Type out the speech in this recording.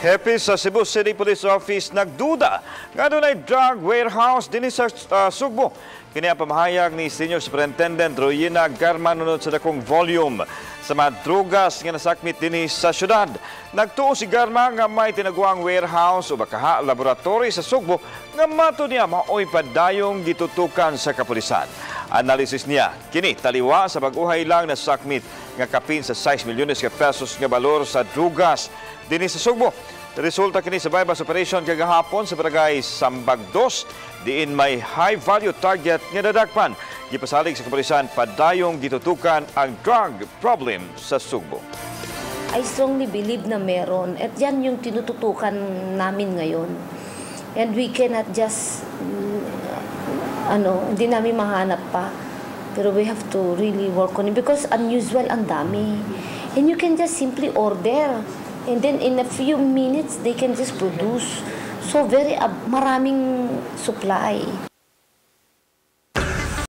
Hepe sa Cebu City Police Office nagduda nga dunay drug warehouse dinhi sa Sugbo. Kini ang pamahayag ni Senior Superintendent Royina Garma nunod sa dakong volume sa mga drugas nga nasakmit dinhi sa syudad. Nagtuo si Garma nga may tinaguang warehouse o bakaha laboratory sa Sugbo nga matud niya maoy padayong gitutukan sa kapulisan. Analisis niya, kini taliwa sa bag-ohay lang nasakmit nga kapin sa 6 milyones ka pesos nga balor sa drugas dinhi sa Sugbo. Resulta kini sa bypass operation kagahapon sa barangay Sambag 2 diin may high value target nga nadakpan. Gipasalig sa kapulisan, padayong gitutukan ang drug problem sa Sugbo. I strongly believe na meron. At yan yung tinututukan namin ngayon. And we cannot just, ano, hindi namin mahanap pa. Pero we have to really work on it because unusual, ang dami. And you can just simply order. And then in a few minutes, they can just produce. So very maraming supply.